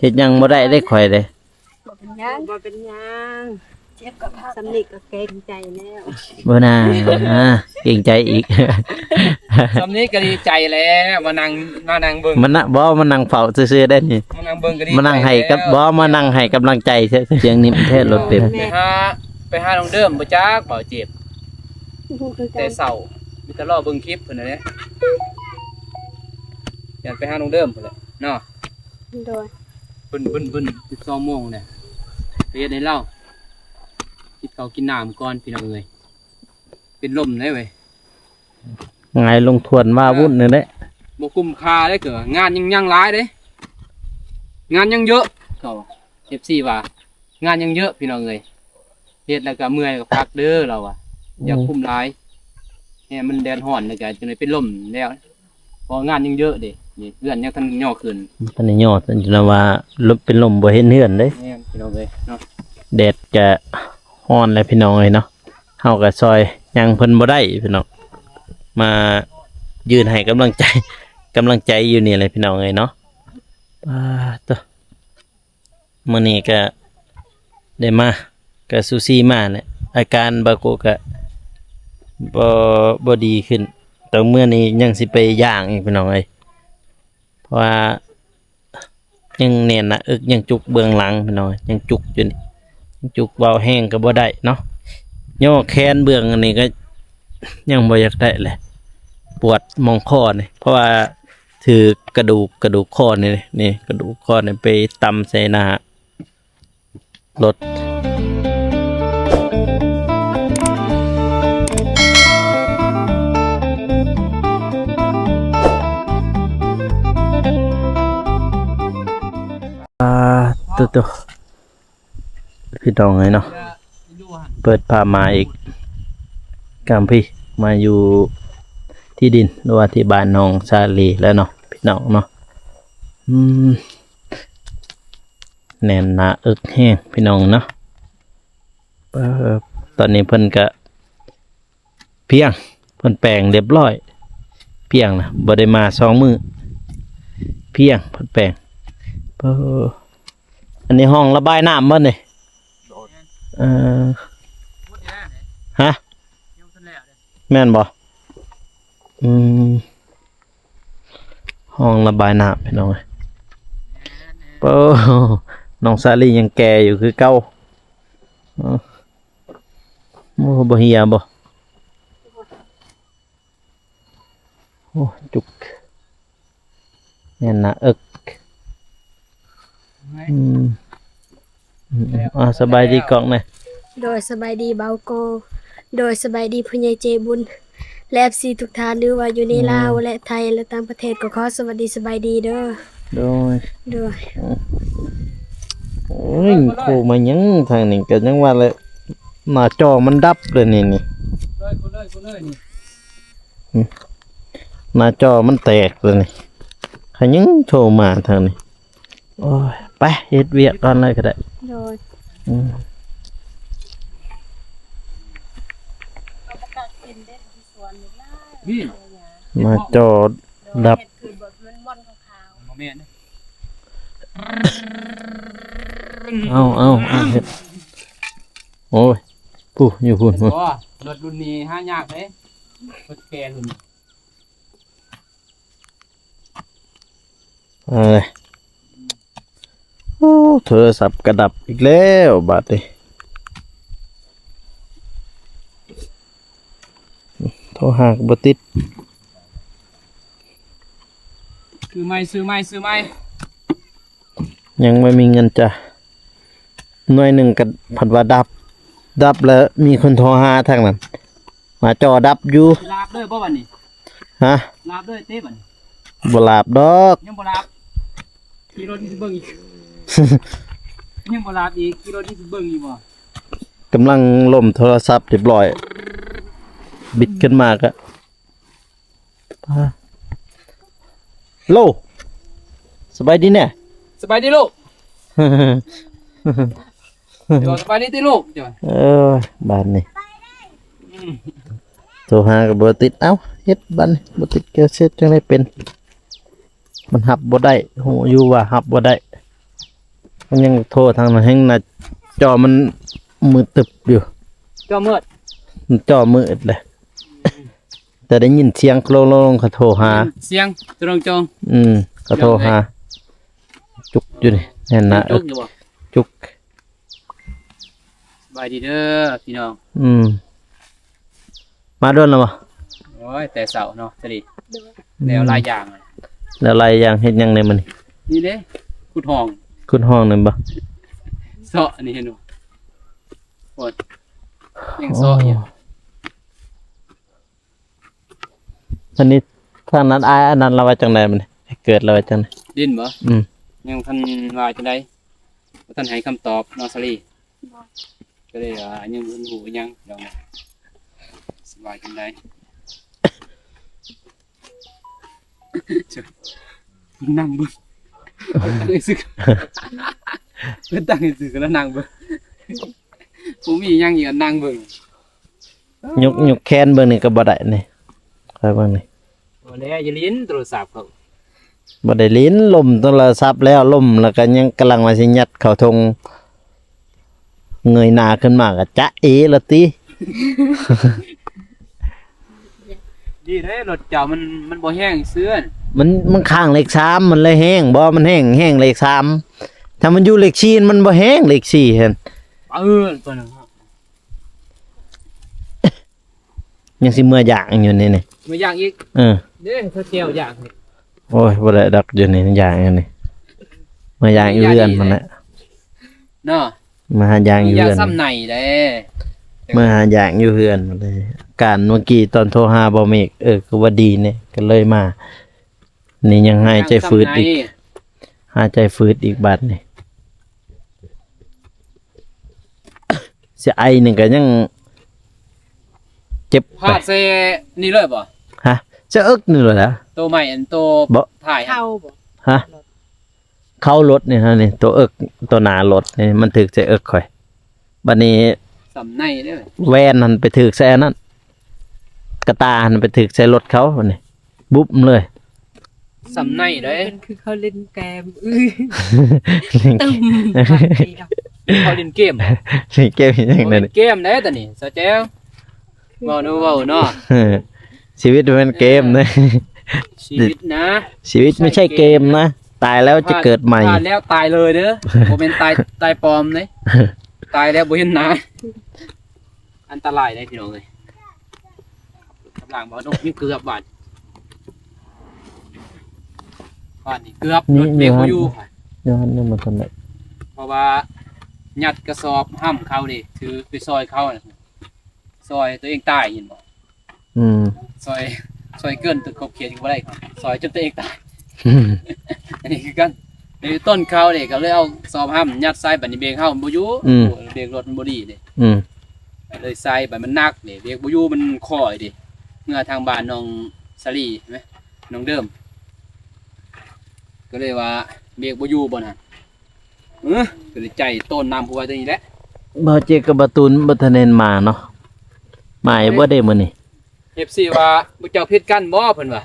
ເຮັດຫຍັງບໍ່ໄດ້ເດ້ຂ້ອຍເດ້. ບໍ່ເປັນຫຍັງ ບໍ່ເປັນຫຍັງ ເຈັບກໍພັກ ສ່ຳນີ້ກໍເກງໃຈແລ້ວ. ບໍ່ນາ ເກງໃຈອີກ. ສ່ຳນີ້ກໍດີໃຈແລ້ວ ມານັ່ງ ມານັ່ງເບິ່ງ ມານະ ບໍ່ ມານັ່ງເຝົ້າຊື່ໆໄດ້ນີ້ ມານັ່ງເບິ່ງກໍດີ ມານັ່ງໃຫ້ກັບ ໃຈແລ້ວ ບໍ່ ມານັ່ງໃຫ້ກຳລັງໃຈ. ສຽງນີ້ແທ້ລົດເປັບ ແມ່ນ ໄປຫາ ໄປຫານ້ອງເດີມບໍ່ຈັກ ເບົາເຈັບ ບໍ່ຮູ້ຄືກັນ ແຕ່ເຊົ້າ ມີແຕ່ລໍເບິ່ງຄລິບພຸ້ນແຫຼະ ຢ້ານໄປຫານ້ອງເດີມພຸ້ນແຫຼະເນາະ. ໂດຍ ບຶ້ນໆໆ ສິບສອງໂມງແຫຼະ ໄປເຮັດໃຫ້ລາວ ກິນເຂົ້າກິນນ້ຳກ່ອນພີ່ນ້ອງເອີຍ. ເປັນລົມເດ້ເວີຍ ຫງາຍລົງຖ້ວນວ່າວຸ້ນນັ້ນແຫຼະ ບໍ່ກຸ້ມຄ່າເດ້ ເກີວ່າງານຍັງ ຍັງຫຼາຍເດ້ ງານຍັງເຍອະ ເຂົາວ່າ ເອັຟຊີ ວ່າງານຍັງເຍອະພີ່ນ້ອງເອີຍ ເຮັດແລ້ວກໍເມື່ອຍກໍພັກເດີ ລາວວ່າ ອືມ ຢ່າກຸ້ມຫຼາຍ ແຮງມັນແດດຮ້ອນແລ້ວກໍຈັ່ງໄດ້ເປັນລົມແລ້ວ. ເພາະງານຍັງເຍອະເດ້ ນີ້ເຮືອນຍັງທັນຍໍຂຶ້ນ ທັນໄດ້ຍໍ ຈົນວ່າລົມ ເປັນລົມບໍ່ເຫັນເຮືອນເດ້. ແມ່ນພີ່ນ້ອງເອີຍເນາະ ແດດກະຮ້ອນແລ້ວພີ່ນ້ອງເອີຍເນາະ ເຮົາກະຊ່ອຍຫຍັງເພິ່ນບໍ່ໄດ້ພີ່ນ້ອງ ມາຢືນໃຫ້ກຳລັງໃຈ ກຳລັງໃຈຢູ່ນີ້ແຫຼະພີ່ນ້ອງເອີຍເນາະ. ປາດໂທ້ ມື້ນີ້ກະໄດ້ມາ ກະສູສີມາແຫຼະ ອາການບາໂກະກະບໍ່ ບໍ່ດີຂຶ້ນ ແຕ່ມື້ນີ້ຍັງຊິໄປຍ່າງອີກພີ່ນ້ອງເອີຍ ເພາະວ່າຍັງແໜ້ນໜ້າເອິກ ຍັງຈຸກເບື້ອງຫຼັງພີ່ນ້ອງເອີຍ ຍັງຈຸກຢູ່ນີ້ ຍັງຈຸກເວົ້າແຮງກະບໍ່ໄດ້ເນາະ ຍໍແຂນເບື້ອງອັນນີ້ກະຍັງບໍ່ຢາກໄດ້ແຫຼະ ປວດໝ່ອງຄໍນີ້ ເພາະວ່າ ຖືກກະດູກ ກະດູກຄໍນີ້ ນີ້ກະດູກຄໍນີ້ໄປຕຳໃສ່ໜ້າລົດ. ອ່າ ໂຕໆ ພີ່ນ້ອງເອີຍເນາະ ເປີດພາບມາອີກ ກາມພີ ມາຢູ່ທີ່ດິນ ຫຼືວ່າທີ່ບ້ານນ້ອງສາລີແລ້ວເນາະ ພີ່ນ້ອງເນາະ. ອືມ ແໜ້ນໜ້າເອິກແຮງພີ່ນ້ອງເນາະ. ເອີ ຕອນນີ້ເພິ່ນກະພຽງ ເພິ່ນແປງຮຽບຮ້ອຍ ພຽງນະ ບໍ່ໄດ້ມາສອງມື້ ພຽງ ເພິ່ນແປງ. ເອີ ອັນນີ້ຫ້ອງລະບາຍນ້ຳບໍ່ນີ້? ເອີ ຮະ? ແມ່ນບໍ່? ອືມ ຫ້ອງລະບາຍນ້ຳພີ່ນ້ອງເອີຍ. ໂອ້ ນ້ອງສາລີຍັງແກ່ຢູ່ຄືເກົ່າ. ໂອ້ ບໍ່ເຫ່ຍບໍ່? ໂອ້ ຈຸກ ແໜ້ນໜ້າເອິກ. ອືມ ອືມ ອືມ ອ່າ ສະບາຍດີກ້ອງແດ່. ໂດຍ ສະບາຍດີບ່າວໂກ. ໂດຍ ສະບາຍດີຜູ້ໃຫຍ່ໃຈບຸນ ແລະ ເອັຟຊີທຸກທ່ານ ຫຼືວ່າຢູ່ໃນ ອືມ ລາວ ແລະ ໄທ ແລະ ຕ່າງປະເທດ ກໍຂໍສະຫວັດດີສະບາຍດີເດີ. ໂດຍ ໂດຍ ອືມ ໂອ້ຍ ໂທມາຫຍັງທາງນີ້ ກໍຍັງວ່າແຫຼະ ໜ້າຈໍມັນດັບເລີຍນີ້ ນີ້ ອືມ ໜ້າຈໍມັນແຕກເລີຍນີ້ ໃຜຍັງໂທມາທາງນີ້. ໂອ້ຍ ໄປເຮັດວຽກກ່ອນເລີຍກໍໄດ້. ໂດຍ ອືມ ເອົາປະກາດກິນເດ້ ທີ່ສວນນີ້ນະ ນີ້ ມາຈອດດັບ ເຮັດຄືແບບມັນມ່ອນຂາວໆ ບໍ່ແມ່ນ ເອົາ ເອົາ ເອົາ ເຮັດ ໂອ້ຍ ຜູ້ຢູ່ພຸ້ນ ເຫັນບໍ່ ລົດລຸ້ນນີ້ຫາຍາກເດ້ ລົດແກ່ລຸ້ນ ເອີ ໂອ້ ໂທລະສັບກະດັບອີກແລ້ວບາດນີ້ ໂທຫາກະບໍ່ຕິດ ຊື້ໃໝ່ ຊື້ໃໝ່ ຊື້ໃໝ່. ຍັງບໍ່ມີເງິນຈ້າ ໜ່ວຍໜຶ່ງກໍພັດວ່າດັບ ດັບແລ້ວມີຄົນໂທຫາທາງນັ້ນ ໜ້າຈໍດັບຢູ່. ລາບເລີຍບໍ່ບັດນີ້? ຮະ? ລາບເລີຍເຕະບັດນີ້? ບໍ່ລາບດອກ ຍັງບໍ່ລາບ ຂີ່ລົດນີ້ຊິເບິ່ງອີກ ຍັງບໍ່ລາບອີກ ຂີ່ລົດນີ້ຊິເບິ່ງອີກບໍ່? ກຳລັງລົ້ມໂທລະສັບຮຽບຮ້ອຍ ບິດຂຶ້ນມາກະ ໂລ ສະບາຍດີແນ່ ສະບາຍດີລູກ ເຈົ້າສະບາຍດີຕິລູກ ເຈົ້າ ເອີ ບາດນີ້ ອືມ ໂທຫາກໍບໍ່ຕິດ ເອົ້າ ເຮັດບາດນີ້ບໍ່ຕິດ ແກເຊັດຈັ່ງໃດເປັນ ມັນຮັບບໍ່ໄດ້ ຮູ້ຢູ່ວ່າຮັບບໍ່ໄດ້ ຍັງໂທທາງນັ້ນແຮງໜ້າ ຈໍມັນມືດຕຶບຢູ່ ຈໍມືດ ມັນຈໍມືດເລີຍ. ແຕ່ໄດ້ຍິນສຽງໂລງໆ ເຂົາໂທຫາ ສຽງໂລງຈອງ ອືມ ເຂົາໂທຫາ ຈຸກຢູ່ນີ້ ແໜ້ນໜາ ຈຸກຢູ່ບໍ່? ຈຸກ. ສະບາຍດີເດີພີ່ນ້ອງ. ອືມ ມາດົນແລ້ວບໍ່? ໂອ້ຍ ແຕ່ເຊົ້າເນາະ ສະລີ ໂດຍ ແລ້ວຫຼາຍຢ່າງ ແລ້ວຫຼາຍຢ່າງ. ເຮັດຫຍັງແດ່ມື້ນີ້? ນີ້ເດ້ ຂຸດຮ່ອງ ຂຸດຮ່ອງນັ້ນບໍ່? ເຊາະ ອັນນີ້ເຫັນບໍ່? ໂອ້ຍ ຍັງເຊາະຢູ່. ໂອ້ ອັນນີ້ທາງນັ້ນ ອ້າຍອັນນັ້ນລາວວ່າຈັ່ງໃດມື້ນີ້? ເກີດລາວວ່າຈັ່ງໃດ? ດິນບໍ່? ອືມ ຍັງບໍ່ທັນວ່າຈັ່ງໃດ ບໍ່ທັນໃຫ້ຄຳຕອບເນາະ ສາລີ ກໍເລີຍວ່າຍັງບໍ່ຮູ້ຫຍັງດອກ. ຊິວ່າຈັ່ງໃດ? ນັ່ງເບິ່ງ ເບິ່ງຕັ້ງໃຫ້ສຸດ ເບິ່ງຕັ້ງໃຫ້ສຸດ ແລ້ວນັ່ງເບິ່ງ ບໍ່ມີຫຍັງອີກ ນັ່ງເບິ່ງ. ຍົກ ຍົກແຂນເບິ່ງນີ້ກໍບໍ່ໄດ້ນີ້ ຂ້ອຍເບິ່ງນີ້. ບໍ່ແລ້ວ ຢ່າຫຼິ້ນໂທລະສັບເຂົາ ບໍ່ໄດ້ຫຼິ້ນ. ລົ້ມໂທລະສັບແລ້ວ ລົ້ມແລ້ວກໍຍັງກຳລັງວ່າຊິຍັດເຂົ້າຖົງ ເງີຍໜ້າຂຶ້ນມາກໍຈະເອລະຕິ. ດີເດ້ ລົດເຈົ້າມັນ ມັນບໍ່ແຮງເຊື່ອ ມັນ ມັນຄ້າງເລກສາມ ມັນເລີຍແຮງ. ບໍ່ ມັນແຮງ ແຮງເລກສາມ ຖ້າມັນຢູ່ເລກສີ່ ມັນບໍ່ແຮງເລກສີ່ຫັ້ນ. ເອີ ຕົວນັ້ນ ຍັງຊິເມືອຢາງຢູ່ນີ້ນີ້ ເມືອຢາງອີກ. ເອີ ເດ້ ເຂົາແຈວຢາງນີ້. ໂອ້ຍ ບໍ່ໄດ້ດອກ ຢູ່ນີ້ຢາງຢູ່ນີ້ ເມືອຢາງຢູ່ເຮືອນພຸ້ນແຫຼະເນາະ. ມາຫາຢາງຢູ່ເຮືອນ ຢາງສ່ຳໃນເດ້ ມາຫາຢາງຢູ່ເຮືອນພຸ້ນເດ້. ການເມື່ອກີ້ຕອນໂທຫາບໍ່ເມກ ເອີ ຄືວ່າດີແດ່ ກໍເລີຍມາ. ນີ້ຍັງຫາຍໃຈຝືດອີກ ຫາຍໃຈຝືດອີກບາດນີ້. ຊິໄອນີ້ກໍຍັງເຈັບ ພາດໃສ່ນີ້ເລີຍບໍ່? ຮະ? ໃສ່ເອິກນີ້ເລີຍນະ? ໂຕໃໝ່ ອັນໂຕ ບໍ່ ທ້າຍ ເຄົ້າບໍ່? ຮະ? ເຄົ້າລົດນີ້ຫັ້ນນີ້ ໂຕເອິກ ໂຕໜ້າລົດນີ້ ມັນຖືກໃສ່ເອິກຂ້ອຍ. ບາດນີ້ສ່ຳໃນເດີ ແວ່ນຫັ້ນໄປຖືກໃສ່ອັນນັ້ນ ກະຕ່າຫັ້ນໄປຖືກໃສ່ລົດເຂົາ ບາດນີ້ບຸບເລີຍ. ສ່ຳໃນເດ້ ມັນຄືເຂົາຫຼິ້ນເກມ ອື້ ຕຶ້ມ ເຂົາຫຼິ້ນເກມ ຫຼິ້ນເກມຫຍັງ ໂອ້ ເນາະ ຫຼິ້ນເກມເດ້ຕອນນີ້ ສາວແຈວ ເວົ້າເນາະ ເວົ້າເນາະ. ເອີ ຊີວິດມັນແມ່ນເກມເດ້ ຊີວິດນະ ຊີວິດໄມ່ໃຊ່ເກມນະ ຕາຍແລ້ວຈະເກີດໃໝ່ ພາດແລ້ວຕາຍເລີຍເດີ ບໍ່ແມ່ນຕາຍ ຕາຍປອມເດ້ ຕາຍແລ້ວບໍ່ເຫັນໜ້າ. ອັນຕະລາຍເດ້ພີ່ນ້ອງເອີຍ ກຳລັງບໍ່ນົກ ມີເກືອບບາດ ບາດນີ້ເກືອບ ນີ້ ລົດເບຣກບໍ່ຢູ່ ຢູ່ຫັ້ນ ຍັງບໍ່ທັນໄດ້ ເພາະວ່າຍັດກະສອບຫ້ຳເຂົາເດ້ ຖືໄປຊ່ອຍເຂົາ ຊ່ອຍຕົວເອງຕາຍ ເຫັນບໍ່? ອືມ ຊ່ອຍ ຊ່ອຍເກີນຕົວຂອບເຂດກໍບໍ່ໄດ້ ຊ່ອຍຈົນຕົວເອງຕາຍ. ອັນນີ້ຄືກັນ ໃນຕົ້ນເຂົາເດ້ ກໍເລີຍເອົາສອບຫ້ຳຍັດໃສ່ ບາດນີ້ເບຣກເຮົາມັນບໍ່ຢູ່ ອືມ ໂອ້ ເບຣກລົດມັນບໍ່ດີເດ້ ອືມ ເລີຍໃສ່ ບາດມັນໜັກເດ້ ເບຣກບໍ່ຢູ່ ມັນຄ່ອຍເດ້ ເມືອທາງບ້ານນ້ອງສາລີ ເຫັນໄໝ ນ້ອງເດີມ ກໍເລີຍວ່າເບຣກບໍ່ຢູ່ບ່ອນຫັ້ນ. ເອີ ກໍເລີຍໃຈໂຕນນຳຜູ້ວ່າຕົວນີ້ແຫຼະ ບ່າວເຈກກັບບ່າວຕູນບໍ່ທັນເຫັນມາເນາະ ມາຢູ່ບໍ່ເດ້ມື້ນີ້? ເອັຟຊີວ່າ ພວກເຈົ້າຜິດກັນບໍ່ ເພິ່ນວ່າ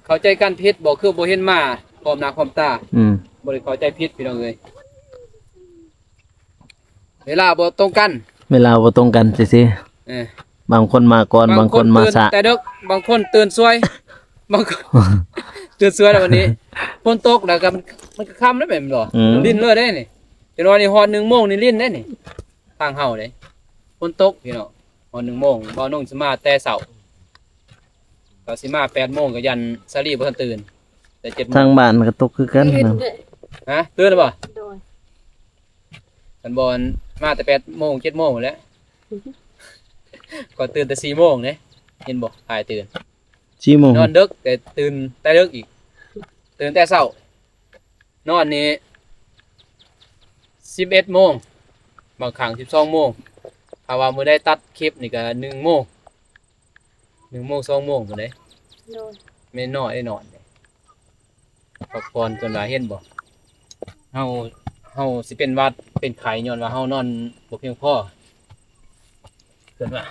ເຂົ້າໃຈກັນຜິດບໍ່ ຄືບໍ່ເຫັນມາພ້ອມໜ້າພ້ອມຕາ ອືມ ບໍ່ໄດ້ເຂົ້າໃຈຜິດພີ່ນ້ອງເອີຍ ເວລາບໍ່ຕົງກັນ ເວລາບໍ່ຕົງກັນຊື່ໆ ເອີ ບາງຄົນມາກ່ອນ ບາງຄົນມາຊ້າ ບາງຄົນຕື່ນແຕ່ເດິກ ບາງຄົນຕື່ນສວຍ ບາງຄົນຕື່ນສວຍແລ້ວວັນນີ້ ຝົນຕົກແລ້ວກໍມັນ ມັນກໍຄ່ຳແລ້ວແມ່ນບໍ່? ອືມ ລິນເລີຍເດ້ນີ້ ຈັກໜ່ອຍນີ້ຮອດໜຶ່ງໂມງນີ້ລິນເດ້ນີ້ ທາງເຮົາເດ້ ຝົນຕົກພີ່ນ້ອງ ຮອດໜຶ່ງໂມງ ບ່າວນົງຊິມາແຕ່ເຊົ້າ ກໍຊິມາແປດໂມງ ກໍຢ້ານສາລີບໍ່ທັນຕື່ນ ແຕ່ເຈັດໂມງ ທາງບ້ານກໍຕົກຄືກັນເນາະ ຮະ ຕື່ນແລ້ວບໍ່? ໂດຍ ຄັນບໍ່ມາແຕ່ແປດໂມງ ເຈັດໂມງແຫຼະ ກໍຕື່ນແຕ່ສີ່ໂມງເດ້ ເຫັນບໍ່? ອ້າຍຕື່ນສີ່ໂມງ ນອນເດິກ ແຕ່ຕື່ນແຕ່ເດິກອີກ ຕື່ນແຕ່ເຊົ້າ ນອນນີ້ສິບເອັດໂມງ ບາງຄັ້ງສິບສອງໂມງ ຖ້າວ່າມື້ໃດຕັດຄລິບນີ້ກໍໜຶ່ງໂມງ ໜຶ່ງໂມງ ສອງໂມງພຸ້ນເດ້ ໂດຍ ແມ່ນນອນໄດ້ນອນເດ້ ພັກຜ່ອນ ເພິ່ນວ່າເຫັນບໍ່ ເຮົາ ເຮົາຊິເປັນຫວັດເປັນໄຂ້ ຍ້ອນວ່າເຮົານອນບໍ່ພຽງພໍ ເພິ່ນວ່າ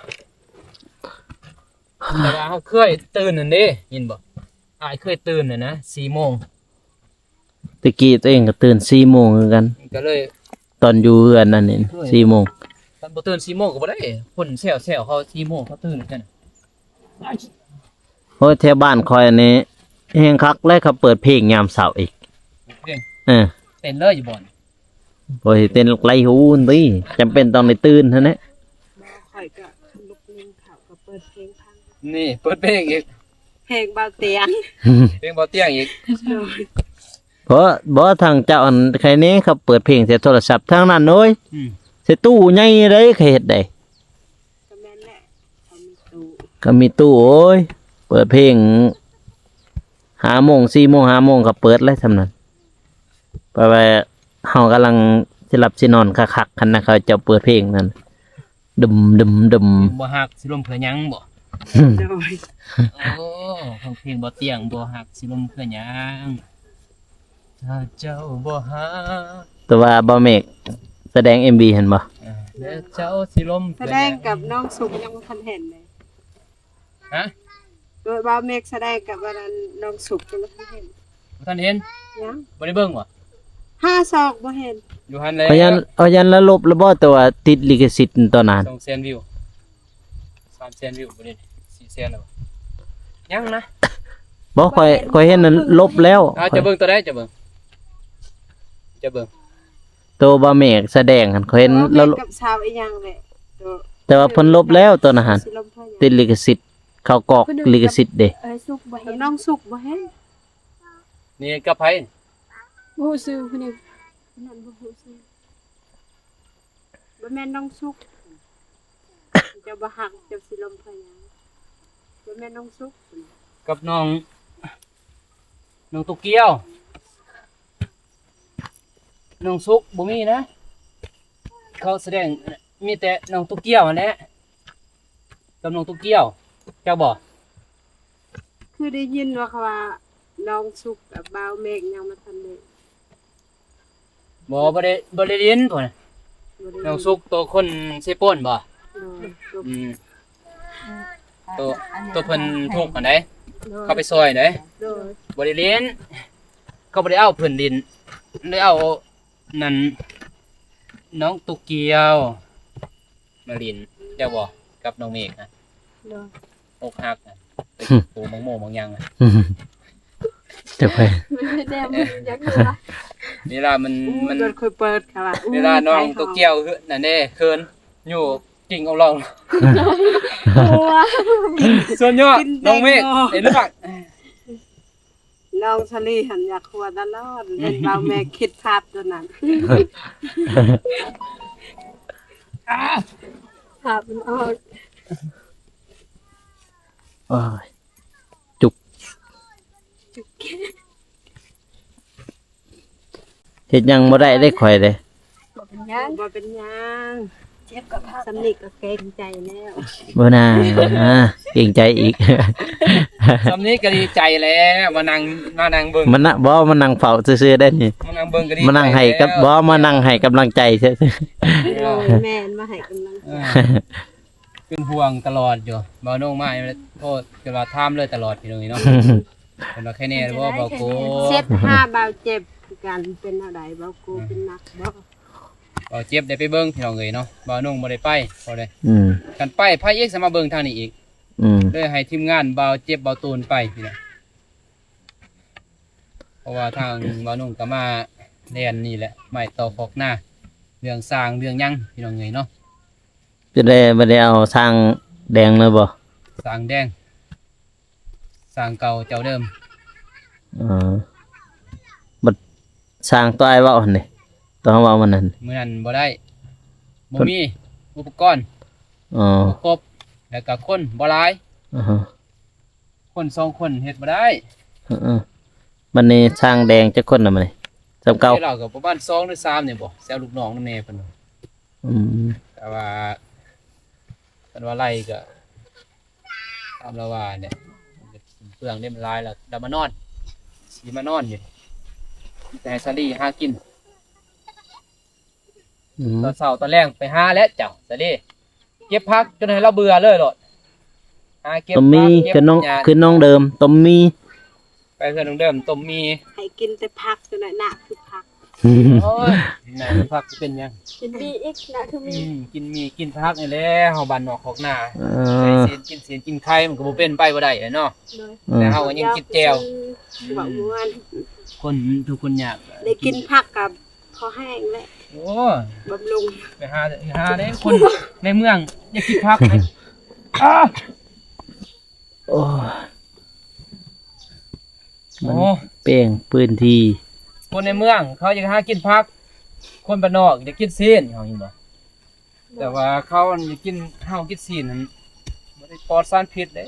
ແຕ່ວ່າເຮົາເຄີຍຕື່ນຫັ້ນເດ້ ເຫັນບໍ່ ອ້າຍເຄີຍຕື່ນຫັ້ນນະ ສີ່ໂມງ ຕະກີ້ຕົວເອງກໍຕື່ນສີ່ໂມງຄືກັນ ກໍເລີຍ ຕອນຢູ່ເຮືອນນັ້ນນີ້ ໂອ້ຍ ສີ່ໂມງ ຄັນບໍ່ຕື່ນສີ່ໂມງກໍບໍ່ໄດ້ ຄົນແຊວໆເຂົາສີ່ໂມງເຂົາຕື່ນກັນ. ໂອ້ຍ ແຖວບ້ານຂ້ອຍນີ້ແຮງຄັກແລ້ວ ເຂົາເປີດເພງຍາມເຊົ້າອີກ ເພງ ເອີ ເຕັ້ນເລີຍຢູ່ບ່ອນ ບໍ່ໃຫ້ເຕັ້ນໄກຫູຕິ ຈຳເປັນຕ້ອງໄດ້ຕື່ນຫັ້ນແຫຼະ. ຂ້ອຍກໍລຸກໜຶ່ງເຂົາກໍເປີດເພງຟັງ ນີ້ເປີດເພງອີກ ເພງເບົາຕຽງ ເພງເບົາຕຽງອີກ ໂດຍ ເພາະບໍ່ທາງເຈົ້າອັນໄຄແນ່ ເຂົາເປີດເພງໃສ່ໂທລະສັບທາງນັ້ນໂອ້ຍ ອືມ ໃສ່ຕູ້ໃຫຍ່ເດ້ ເຂົາເຮັດໄດ້ ກໍແມ່ນແຫຼະ ເຂົາມີຕູ້ ກໍມີຕູ້ ໂອ້ຍ ເປີດເພງຫ້າໂມງ ສີ່ໂມງ ຫ້າໂມງກໍເປີດແລ້ວຊ່ຳນັ້ນ ແປວ່າເຮົາກຳລັງຊິຫຼັບຊິນອນຄັກໆ ຄັນນະ ເຂົາເຈົ້າເປີດເພງນັ້ນ ດຶມໆໆ ບໍ່ຮັກຊິລົມເພື່ອຫຍັງບໍ? ໂດຍ ໂອ້ ຟັງເພງບໍ່ຕຽງ ບໍ່ຮັກຊິລົມເພື່ອຫຍັງ ຖ້າເຈົ້າບໍ່ຮັກ ແຕ່ວ່າບ່າວເມກສະແດງເອັມວີຫັ້ນບໍ? ເອີ ແລ້ວເຈົ້າຊິລົມ ສະແດງກັບນ້ອງສຸກຍັງບໍ່ທັນເຫັນເດ້. ຮະ? ໂດຍບ່າວເມກສະແດງກັບອັນນັ້ນນ້ອງສຸກຍັງບໍ່ທັນເຫັນ ບໍ່ທັນເຫັນ? ຍັງ ບໍ່ໄດ້ເບິ່ງບໍ? ຫາຊອກບໍ່ເຫັນ ຢູ່ຫັ້ນແຫຼະ ເຂົາຢ້ານ ເຂົາຢ້ານລະລົບລະບໍ ແຕ່ວ່າຕິດລິຂະສິດຕອນນັ້ນ ສອງແສນວິວ ສາມແສນວິວບໍ່ໄດ້ ສີ່ແສນແລ້ວ ຍັງນະ ບໍ່ ຂ້ອຍ ຂ້ອຍເຫັນນັ້ນລົບແລ້ວ ເຈົ້າເບິ່ງໂຕໃດ ເຈົ້າເບິ່ງ ເຈົ້າເບິ່ງ ໂຕບ່າວເມກສະແດງຫັ້ນ ຂ້ອຍເຫັນ ເອີ ແມ່ນ ລະລົບ ກັບຊາວອີ່ຫຍັງແຫຼະ ໂຕ ແຕ່ວ່າເພິ່ນລົບແລ້ວໂຕນັ້ນຫັ້ນ ຕິດລິຂະສິດ ເຂົາກອກລິຂະສິດເດ້ ເອີ ສຸກບໍ່ເຫັນ ນ້ອງສຸກບໍ່ເຫັນ ນີ້ກັບໃຜ? ບໍ່ຮູ້ຊື່ຜູ້ນີ້ ຜູ້ນັ້ນບໍ່ຮູ້ຊື່ ບໍ່ແມ່ນນ້ອງສຸກ ເຈົ້າບໍ່ຮັກ ເຈົ້າຊິລົມເພື່ອຫຍັງ ບໍ່ແມ່ນນ້ອງສຸກ ກັບນ້ອງ ນ້ອງໂຕກຽວ ນ້ອງສຸກບໍ່ມີນະ ເຂົາສະແດງ ມີແຕ່ນ້ອງໂຕກຽວຫັ້ນແຫຼະ ກັບນ້ອງໂຕກຽວ ເຈົ້າບໍ? ຄືໄດ້ຍິນວ່າເຂົາວ່ານ້ອງສຸກກັບບ່າວເມກຍັງບໍ່ທັນໄດ້ ບໍ່ ບໍ່ໄດ້ ບໍ່ໄດ້ຫຼິ້ນພຸ້ນ ບໍ່ໄດ້ຫຼິ້ນ ນ້ອງສຸກໂຕຄົນເຊໂປນບໍ? ໂດຍ ອືມ ໂຕ ໂຕເພິ່ນທຸກຫັ້ນໃດ ໂດຍ ເຂົາໄປຊ່ອຍໃດ ໂດຍ ບໍ່ໄດ້ຫຼິ້ນ ເຂົາບໍ່ໄດ້ເອົາເພິ່ນຫຼິ້ນ ໄດ້ເອົານັ້ນ ນ້ອງໂຕກຽວ ມາຫຼິ້ນ ເຈົ້າບໍ ກັບນ້ອງເມກນະ ໂດຍ ອົກຫັກນະ ໄປປູໝາກໂມໝາກຫຍັງນະ ເຈົ້າໄປ ມັນເປັນແນວມັນຢາກຮູ້ວ່າ ເວລາມັນ ມັນ ໂອ້ຍ ເວລານ້ອງໂຕກຽວຫັ້ນເດ້ ເຂີນຢູ່ກິ່ງເອົາລອງ ໂອ້ຍ ສຸດຍອດ ກິນແຕງໂມ ນ້ອງເມກ ເຫັນບໍ່? ນ້ອງສາລີຫັ້ນຢາກຫົວຕະຫຼອດ ເຫັນບ່າວແມກຄິດພາບຕົວນັ້ນ ພາບມັນອອກ ໂອ້ຍ ຈຸກ ເຮັດຫຍັງບໍ່ໄດ້ເດ້ຂ້ອຍເດ້ ບໍ່ເປັນຫຍັງ ບໍ່ເປັນຫຍັງ ເຈັບກໍພັກ ສ່ຳນີ້ກໍເກງໃຈແລ້ວ ບໍ່ນາ ເກງໃຈອີກ ສ່ຳນີ້ກໍດີໃຈແລ້ວ ມານັ່ງ ມານັ່ງເບິ່ງ ມານະ ບໍ່ ມານັ່ງເຝົ້າຊື່ໆໄດ້ນີ້ ມານັ່ງເບິ່ງກໍດີ ມານັ່ງໃຫ້ກັບ ໃຈແລ້ວ ບໍ່ ມານັ່ງໃຫ້ກຳລັງໃຈຊື່ໆ ໂດຍ ແມ່ນ ມາໃຫ້ກຳລັງໃຈ ເອີ ເປັນຫ່ວງຕະຫຼອດຢູ່ ບ່າວນົງມາໂທດ ເພິ່ນວ່າຖາມເລີຍຕະຫຼອດພີ່ນ້ອງເອີຍເນາະ ເພິ່ນວ່າໄຄແນ່ບໍ່ບ່າວໂກ ເຈັບຫາບ່າວເຈັບຄືກັນ ເປັນແນວໃດບ່າວໂກ ເປັນໜັກບໍ່? ບ່າວເຈັບໄດ້ໄປເບິ່ງພີ່ນ້ອງເອີຍເນາະ ບ່າວນົງບໍ່ໄດ້ໄປ ບໍ່ໄດ້ ອືມ ຄັນໄປໃຜອີກຊິມາເບິ່ງທາງນີ້ອີກ ອືມ ເລີຍໃຫ້ທີມງານບ່າວເຈັບບ່າວໂຕນໄປນີ້ແຫຼະ ເພາະວ່າທາງບ່າວນົງກໍມາແລ່ນນີ້ແຫຼະ ໄມ້ຕໍ່ຄອກນາ ເລື່ອງສ້າງເລື່ອງຫຍັງພີ່ນ້ອງເອີຍເນາະ ຈະໄດ້ ບໍ່ໄດ້ເອົາຊ່າງແດງເລີຍບໍ່? ຊ່າງແດງ ຊ່າງເກົ່າເຈົ້າເດີມ ເອີ ບັດຊ່າງໂຕອ້າຍເວົ້າຫັ້ນເດ ໂຕເຮົາເວົ້າມື້ນັ້ນ ມື້ນັ້ນບໍ່ໄດ້ ບໍ່ມີອຸປະກອນ ອໍ ບໍ່ຄົບ ແລ້ວກໍຄົນບໍ່ຫຼາຍ ອືຮຶ ຄົນສອງຄົນເຮັດບໍ່ໄດ້ ເອີ ບັດນີ້ຊ່າງແດງຈັກຄົນລະບັດນີ້? ສ່ຳເກົ່າ ເຮົາກໍປະມານສອງຫຼືສາມນີ້ບໍ ແຊວລູກນ້ອງນຳແດ່ເພິ່ນ ອືມ ແຕ່ວ່າຄັນວ່າໄລ່ກໍຕາມລາວວ່າແຫຼະ ເປືອງນີ້ມັນຫຼາຍແລ້ວ ລາວມານອນ ຊິມານອນຢູ່ ແຕ່ໃຫ້ສາລີຫາກິນ ອືມ ຕອນເຊົ້າຕອນແລງໄປຫາແຫຼະເຈົ້າ ສາລີ ເກັບຜັກຈົນໃຫ້ລາວເບື່ອເລີຍໂລດ ຫາເກັບ ຕ້ອງມີ ຜັກເກັບ ຄືນ້ອງ ຫຍ້າ ຄືນ້ອງເດີມ ຕ້ອງມີ ໄປ ไปเฮือนน้องเดิมต้มหมี่ ให้กินแต่ผัก จั่งใด๋ หน้าคือผัก โอ้ย หน้าคือผักสิเป็นหยัง กินหมี่อีก หน้าคือห อื มี่ ม กินหมี่กินผักนี่แหละ เฮาบ้านนอกคอกนา เออ ใส่ศีลกินศีลกินไข่ มันก็บ่เป็นไปบ่ได้เนาะ โดย เออ แต่เฮาก็ยังคิดแจ่ว เว้าม่วน คนทุกข์คนยาก ได้กินผักก็พอแฮงแล้ว โอ้ บำรุง ไปหา หาเด้ คนในเมืองอยากกินผัก อ้า โอ้ มัน โอ้ แป้งพื้นที่ คนในเมืองเขาอยากหากินผัก คนบ้านนอกอยากกินซีน เฮาเห็นบ่ แต่ว่าเขาอยากกิน เฮากินซีนนั่นบ่ได้ปลอดสารพิษเด้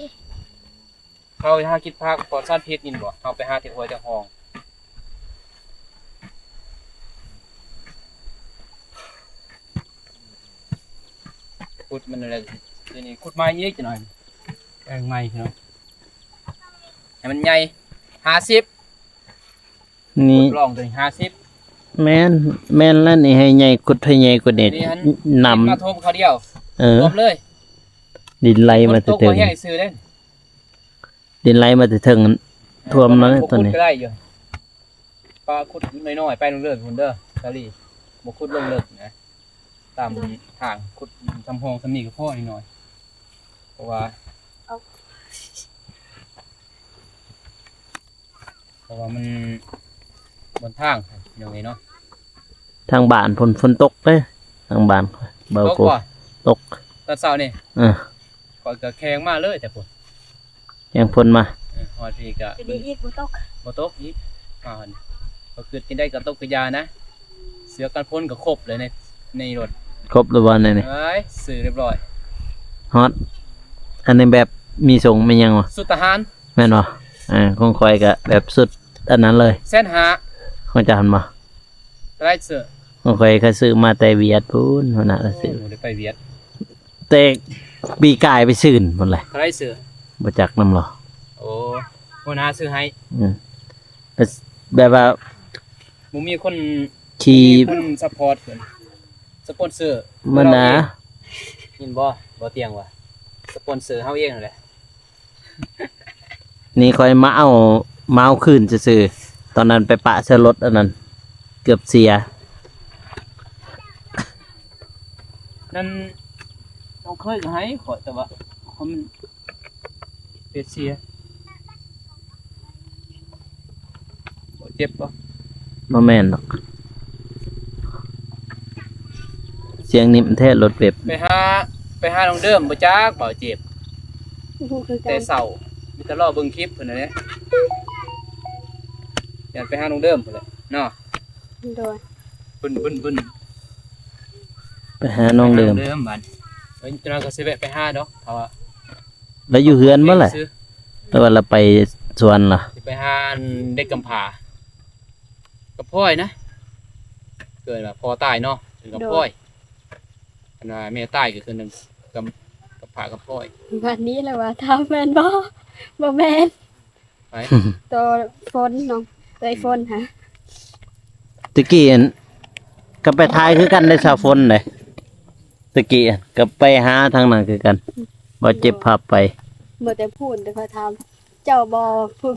เขาหากินผักปลอดสารพิษ เห็นบ่ เฮาไปหาแต่ห้วยแต่หอง ขุดมันนั่นแหละ ทีนี้ขุดใหม่อีกจักหน่อย แปลงใหม่พี่น้อง ให้มันใหญ่ ห้าสิบ นี่ ขุดร่องตัวนี้ ห้าสิบ แม่น แม่นแล้วนี่ ให้ใหญ่ ขุดให้ใหญ่กว่านี้ นี่หั่น น้ำ มาท่วมคราวเดียว เออ ท่วมเลย ดินไหลมาแต่เทิง ฝนตกบ่แห้งซื่อเด้ ดินไหลมาแต่เทิง ท่วมแล้ว บ่ ตัวนี้ ขุดก็ได้อยู่ ปะขุดน้อยๆ ไปเลิกๆ พุ้นเด้อ สาลี บ่ขุดลงเลิกนะ ตามทาง ขุดซำห้องซำนี้ก็พอน้อยๆ เพราะว่า เอา เพราะว่ามันบนทาง พี่น้องเอ้ยเนาะ ทางบ้านฝน ฝนตกเด้ ทางบ้าน เบา ตก โก บ่ ตก ตอนเช้านี่ เออ ข้อยก็แข่งมาเลยแต่พุ้น แข่งฝนมา เออ ฮอดพี้ก็ จะดีอีก บ่ตก บ่ตกอีก อ่า ก็คือจั่งใด๋ก็ตกก็อย่านะ เสื้อกันฝนก็ครบเลยใน ในรถ ครบแล้วบ่ในนี้ เอ้ย ซื้อเรียบร้อย ฮอด อันนี้แบบมีส่งมีหยังบ่ ชุดทหาร แม่นบ่ เออ ของข้อยก็แบบชุดอันนั้นเลย แสนห้า ของเจ้าหั่นบ่ เท่าใด๋ซื้อ ของข้อยก็ซื้อมาแต่เวียดพุ้น หัวหน้าก็ซื้อ โอ้ บ่ได้ไปเวียด แต่ปีกายไปซื่นพุ้นแหละ เท่าใด๋ซื้อ บ่จักนำหรอ โอ้ หัวหน้าซื้อให้ อืม แบบว่า บ่มีคน ขี่ บ่มีคนซัปพอร์ตเพิ่น สปอนเซอร์ มันนะ เห็นบ่ บ่เตียงว่า สปอนเซอร์เฮาเองนั่นแหละ นี่ข้อยมาเอา มาเอาคืนซื่อๆ ตอนนั้นไปปะใส่รถอันนั้น เกือบเสีย นั่น น้องเคยก็ให้ข้อย แต่ว่าข้อยมัน เปเซีย บ่เจ็บบ่ บ่แม่นดอก เสียงนิ่มแท้รถเว็บ ไปหา ไปหาน้องเดิมบ่จักบ่เจ็บ บ่ฮู้คือกั แต่ น เช้า มีแต่รอเบิ่งคลิปเพิ่นนั่นแหละ อยากไปหาน้องเดิมพุ้นแหละเนาะ โดย บึ้นๆๆ ไปหาน้องเดิม ไปหาน้องเดิมบัด เอ้ย จักหน่อยก็สิแวะไปหาดอก เพราะว่า แล้วอยู่เฮือนบ่แหละ ซื้อ หรือว่าเราไปสวนล่ะ สิไปหาอันเด็กกำพร้า กำพร้อยนะ เกิดว่าพ่อตายเนาะ เป็นกำพร้อย โดย อันว่าแม่ตายก็คือหนึ่งกำ กำพร้ากำพร้อย บัดนี้แหละว่าถามแม่นบ่ บ่แม่น ไผ ตัวฝนเนาะ ตัวไอ้ฝนหา ตะกี้อัน ก็ไปถ่ายคือกันได้สาวฝนเด้ ตะกี้ก็ไปหาทางนั้นคือกัน บ่เจ็บภาพไป บ่แต่พูนแต่เขาถาม เจ้าบ่ พูน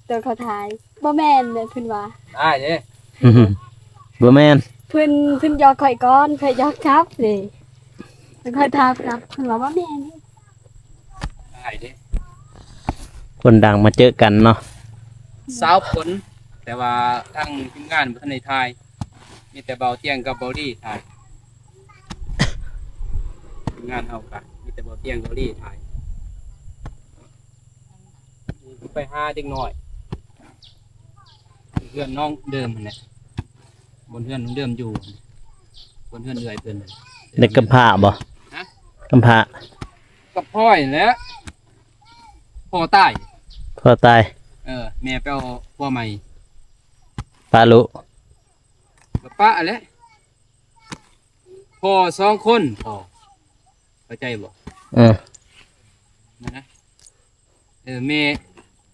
แต่เขาถ่าย บ่แม่นเด้ เพิ่นว่า อ้ายเด้ บ่แม่น เพิ่น เพิ่นหยอกข้อยก่อน ข้อยหยอกกลับเด้ ข้อยถามกลับ เพิ่นว่าบ่แม่น อ้ายเด้ คนดังมาเจอกันเนาะ สาวฝน แต่ว่าทางทีมงานบ่ทันได้ถ่าย มีแต่เบาเตียงกับเบาดีถ่าย ทีมงานเฮากะมีแต่เบาเตียงเบาดีถ่าย ไปหาเด็กน้อย เฮือนน้องเดิมหั่นแหละ บนเฮือนน้องเดิมอยู่ บนเฮือนเอื้อยเพิ่น เด็กกำพร้าบ่ ฮะ กำพร้า กำพร้อยนั่นแหละ พ่อตาย พ่อตาย เออ แม่ไปเอาผัวใหม่ ปะลุ ก็ปะแหละ พ่อสองคน พ่อ เข้าใจบ่ เออ นะ เออ แม่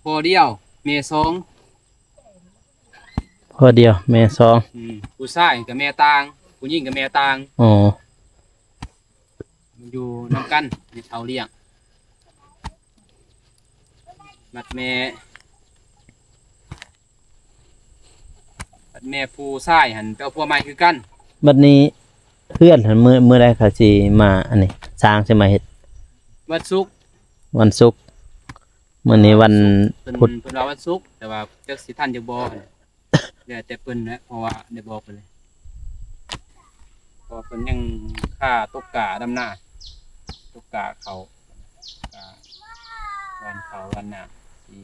พ่อเดียว แม่สอง พ่อเดียว แม่สอง อืม ผู้ชายก็แม่ต่าง ผู้หญิงก็แม่ต่าง อ๋อ อยู่นำกัน ให้เขาเลี้ยง บัดแม่ ແມ່ຜູ້ຊາຍຫັ້ນໄປເອົາຜົວໃໝ່ຄືກັນ. ບັດນີ້ເຮືອນຫັ້ນ ມື້ ມື້ໃດເຂົາຊິມາ ອັນນີ້ ຊ່າງຊິມາເຮັດ? ວັນສຸກ. ວັນສຸກ. ມື້ນີ້ວັນ ເພິ່ນ ພຸດ. ເພິ່ນວ່າວັນສຸກ ແຕ່ວ່າຈັກຊິທັນຢູ່ບໍ່ ແລ້ວແຕ່ເພິ່ນແຫຼະ ເພາະວ່າໄດ້ບອກເພິ່ນແລ້ວ ເພາະວ່າເພິ່ນຍັງຄາຕົກກ້າດຳນາ ຕົກກ້າເຂົ້າ ກ້າຫວ່ານເຂົ້າຫວ່ານນ້ຳ ຊິ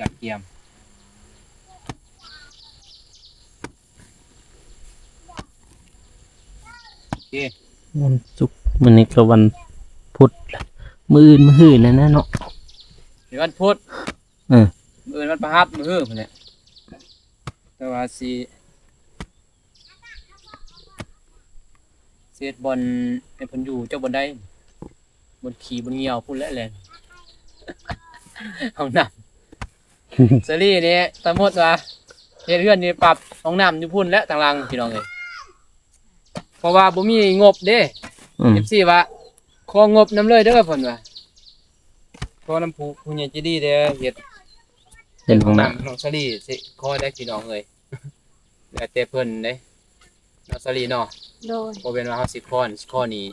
ກະກຽມ. ໂອເຄ ວັນສຸກ ມື້ນີ້ກໍວັນພຸດ ມື້ອື່ນ ມື້ຮືແລ້ວນະເນາະ. ມື້ວັນພຸດ. ເອີ ມື້ອື່ນວັນພະຫັດ ມື້ຮືພຸ້ນແຫຼະ. ແຕ່ວ່າຊິ ຊິເຮັດບ່ອນໃຫ້ເພິ່ນຢູ່ ຈັກບ່ອນໃດ ບ່ອນຂີ້ບ່ອນຍ່ຽວພຸ້ນແຫຼະ ແລ່ນຫ້ອງນ້ຳ. ສາລີນີ້ ສົມມຸດວ່າເຮັດເຮືອນນີ້ ປັບຫ້ອງນ້ຳຢູ່ພຸ້ນແຫຼະ ທາງຫຼັງ ພີ່ນ້ອງເອີຍ. ເພາະວ່າບໍ່ມີງົບເດ້. ອືມ ເອັຟຊີວ່າ ຂໍງົບນຳເລີຍເດີ ເພິ່ນວ່າ ຂໍນຳຜູ້ ຜູ້ໃຫຍ່ໃຈດີເດີ ເຮັດ ເຮັດຫ້ອງນ້ຳ. ນ້ອງສາລີຊິຂໍໄດ້ ພີ່ນ້ອງເອີຍ ແລ້ວແຕ່ເພິ່ນເດ້ ນ້ອງສາລີເນາະ. ໂດຍ ບໍ່ແມ່ນວ່າເຮົາຊິຂໍ ຊິຂໍນີ້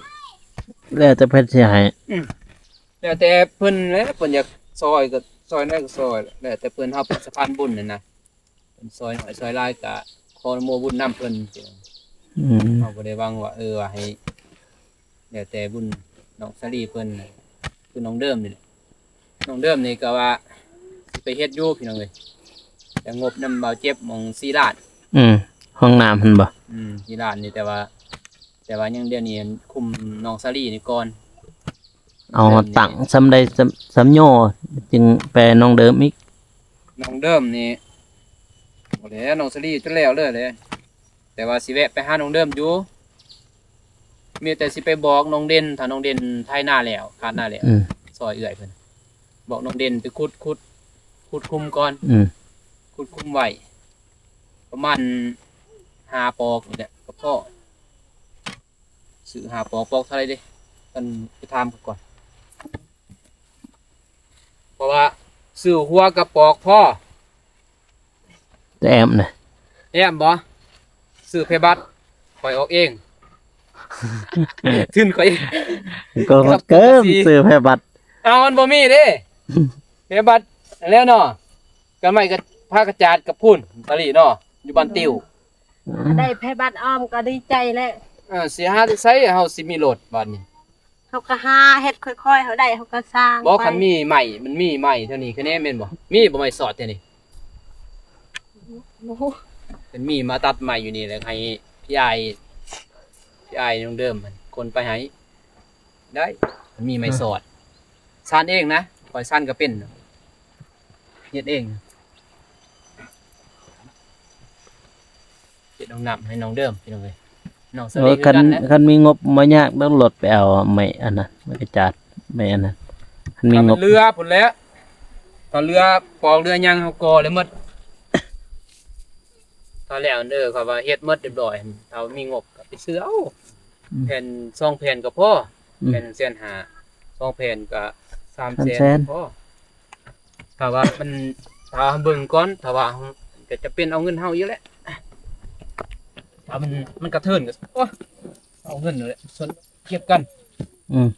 ແລ້ວແຕ່ເພິ່ນຊິໃຫ້. ອືມ ແລ້ວແຕ່ເພິ່ນແຫຼະ ເພິ່ນຢາກຊ່ອຍກໍຊ່ອຍ ໄດ້ກໍຊ່ອຍ ແລ້ວແຕ່ເພິ່ນ. ເຮົາເປັນສະພານບຸນຫັ້ນນະ ເພິ່ນຊ່ອຍໜ້ອຍຊ່ອຍຫຼາຍກະຂໍອະນຸໂມບຸນນຳເພິ່ນ. ອືມ ເຮົາບໍ່ໄດ້ຫວັງວ່າ ເອີ ວ່າໃຫ້ ແລ້ວແຕ່ບຸນນ້ອງສາລີເພິ່ນ ຄືນ້ອງເດີມນີ້ແຫຼະ. ນ້ອງເດີມນີ້ກະວ່າຊິໄປເຮັດຢູ່ ພີ່ນ້ອງເອີຍ ແຕ່ງົບນຳບ່າວເຈັບໝ່ອງສີ່ລ້ານ. ອືມ ຫ້ອງນ້ຳຫັ້ນບໍ່? ອືມ ສີ່ລ້ານນີ້ ແຕ່ວ່າ ແຕ່ວ່າຍັງ ດຽວນີ້ຄຸມນ້ອງສາລີນີ້ກ່ອນ. ເອົາຕັ້ງສ່ຳໃດສ່ຳ ສ່ຳຫຍໍ້ ຈຶ່ງໄປນ້ອງເດີມອີກ. ນ້ອງເດີມນີ້ ບໍ່ແຫຼະ ນ້ອງສາລີຈົນແລ້ວເລີຍແຫຼະ ແຕ່ວ່າຊິແວະໄປຫານ້ອງເດີມຢູ່. ມີແຕ່ຊິໄປບອກນ້ອງເດັ່ນ ຖ້ານ້ອງເດັ່ນໄຖນາແລ້ວ ຄາດນາແລ້ວ ອືມ ຊ່ອຍເອື້ອຍເພິ່ນ ບອກນ້ອງເດັ່ນໄປຂຸດ ຂຸດ ຂຸດຂຸມກ່ອນ. ອືມ ຂຸດຂຸມໄວ້ປະມານຫ້າປອກນີ້ແຫຼະ ກໍພໍ. ຊື້ຫ້າປອກ ປອກເທົ່າໃດເດ? ອັນ ໄປຖາມເຂົາກ່ອນ ເພາະວ່າຊື້ຫົວກະປອກພໍ. ແອມນະ ແອມບໍ່? ຊື້ແພບັດ ຂ້ອຍອອກເອງ ທຶນຂ້ອຍເອງ ກໍເກີນ ຊື້ແພບັດ. ເອົາ ມັນບໍ່ມີເດ້ ແພບັດແລ້ວເນາະ. ກັນໄມ້ກັບຜ້າກະຈາດກັບພຸ້ນ ຕາລີເນາະ ຢູ່ບ້ານຕິວ. ໄດ້ໄພບັດອ້ອມກໍດີໃຈແລ້ວ. ເອີ ຊິຫາແຕ່ໃສເຮົາຊິມີລົດບາດນີ້? ເຮົາກໍຫາເຮັດຄ່ອຍໆ ເຮົາໄດ້ເຮົາກໍສ້າງ. ບໍ່ ໄປ ຄັນມີໄມ້ ມັນມີໄມ້ແຖວນີ້ຄະແນນແມ່ນບໍ່? ມີບໍ່ໄມ້ສອດແຖວນີ້? ບໍ່ຮູ້. ຄັນມີມາຕັດໄມ້ຢູ່ນີ້ແຫຼະ ໃຫ້ພີ່ອ້າຍ ພີ່ອ້າຍນ້ອງເດີມ ຄົນໄປໃຫ້. ໄດ້ ມີໄມ້ສອດ ເອີ ສ້ານເອງນະ ຂ້ອຍສ້ານກໍເປັນ ເຮັດເອງ ເຮັດຫ້ອງນ້ຳໃຫ້ນ້ອງເດີມ ພີ່ນ້ອງເອີຍ ນ້ອງສາລີ. ເອີ ຄັນ ຄືກັນນະ ຄັນມີງົບບໍ່ຍາກດອກ ລົດໄປເອົາໄມ້ອັນນັ້ນ ໄມ້ກະຈາດ ໄມ້ອັນນັ້ນ ຄັນມີງົບ ເຫຼືອພຸ້ນແຫຼະ ຖ້າເຫຼືອປອກເຫຼືອຫຍັງເຮົາກໍໄດ້ໝົດ. ຖ້າແລ້ວເດີ ເຂົາວ່າເຮັດໝົດຮຽບຮ້ອຍ ຖ້າມີງົບກໍໄປຊື້ເອົາ ອືມ ແຜ່ນສອງແຜ່ນກໍພໍ ອືມ ແຜ່ນແສນຫ້າ ສອງແຜ່ນກໍສາມແສນ ສາມແສນ ກໍພໍ. ຖ້າວ່າມັນ ຖ້າເບິ່ງກ່ອນ ຖ້າວ່າກໍຈະເປັນເອົາເງິນເຮົາຢູ່ແຫຼະ ຖ້າມັນ ມັນກະເທີນກໍ ໂອ້ຍ ເອົາເງິນແຫຼະ ສ່ວນເກັບກັນ ອືມ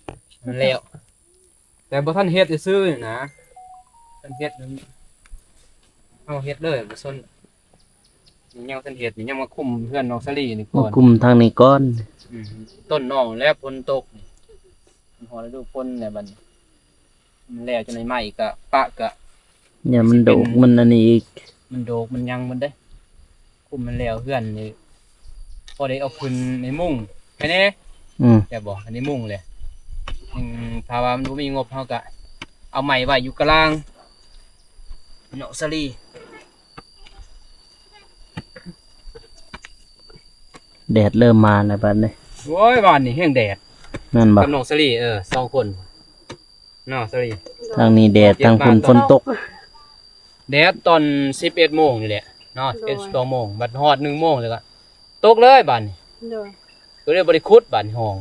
ມັນແລ້ວ. ແຕ່ບໍ່ທັນເຮັດຊື່ໆນະ ທັນເຮັດນັ້ນ ເຮົາເຮັດເລີຍ ບໍ່ສົນ ຍັງບໍ່ທັນເຮັດ ຍັງມາຄຸມເຮືອນນ້ອງສາລີນີ້ກ່ອນ ມາຄຸມທາງນີ້ກ່ອນ. ອືມ ຕົ້ນນ້ອງແລ້ວ ຝົນຕົກ ຮອດລະດູຝົນແລ້ວບັດນີ້ ມັນແລ້ວຈັ່ງໃດ ໄມ້ກະປະກະ ຢ້ານມັນໂດກ ມັນອັນນີ້ອີກ ມັນໂດກ ມັນຫຍັງມັນເດ້. ຄຸມມັນແລ້ວເຮືອນນີ້ ພໍໄດ້ເອົາຂຶ້ນໃນມຸງແຄ່ແດ່ ອືມ ແຕ່ບໍ່ໃນມຸງແຫຼະ. ອືມ ຖ້າວ່າມັນບໍ່ມີງົບ ເຮົາກະເອົາໄມ້ໄວ້ຢູ່ກະລາງເນາະສາລີ. ແດດເລີ່ມມາແລ້ວບັດນີ້. ໂອ້ຍ ວານນີ້ແຮງແດດ ແມ່ນບໍ່ ກັບນ້ອງສາລີ ເອີ ສອງຄົນ ເນາະສາລີ. ທາງນີ້ແດດ ທາງພຸ້ນຝົນຕົກ. ແດດຕອນສິບເອັດໂມງນີ້ແຫຼະເນາະ ໂດຍ ສິບເອັດ ສິບສອງໂມງ ບັດຮອດໜຶ່ງໂມງແລ້ວກໍຕົກເລີຍບາດນີ້. ໂດຍ ກໍເລີຍບໍ່ໄດ້ຂຸດບາດນີ້ ຫ້ອງ